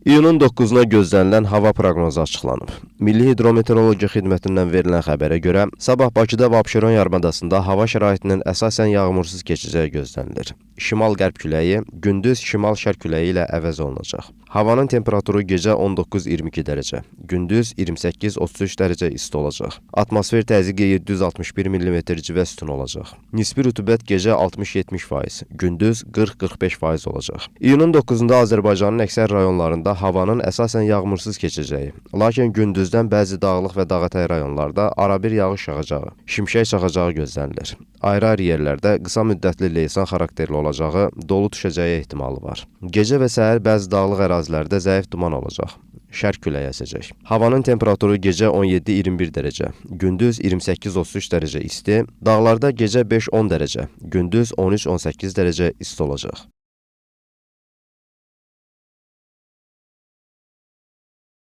İyunun 9-na gözlənilən hava proqnozu açıqlanıb. Milli Hidrometeorologiya Xidmətindən verilən xəbərə görə, sabah Bakıda və Abşeron yarımadasında hava şəraitinin əsasən yağmursuz keçəcəyi gözlənilir. Şimal-qərb küləyi gündüz şimal-şərq küləyi ilə əvəz olunacaq. Havanın temperaturu gecə 19-22 dərəcə, gündüz 28-33 dərəcə isti olacaq. Atmosfer təzyiqi 761 mm civə sütunu olacaq. Nisbi rütubət gecə 60-70%, gündüz 40-45% olacaq. İyunun 9-da Azərbaycanın əksər rayonlarında havanın əsasən yağmursuz keçəcəyi, lakin gündüzdən bəzi dağlıq və dağətəyi rayonlarda arabir yağış yağacağı, şimşək çaxacağı gözlənilir. Ayrı-ayrı yerlərdə qısa müddətli leysan xarakterli olacağı, dolu düşəcəyi ehtimalı var. Gecə və səhər bəzi dağlıq ərazilərdə zəif duman olacaq. Şərq küləyi əsəcək. Havanın temperaturu gecə 17-21 dərəcə, gündüz 28-33 dərəcə isti, dağlarda gecə 5-10 dərəcə, gündüz 13-18 dərəcə isti olacaq.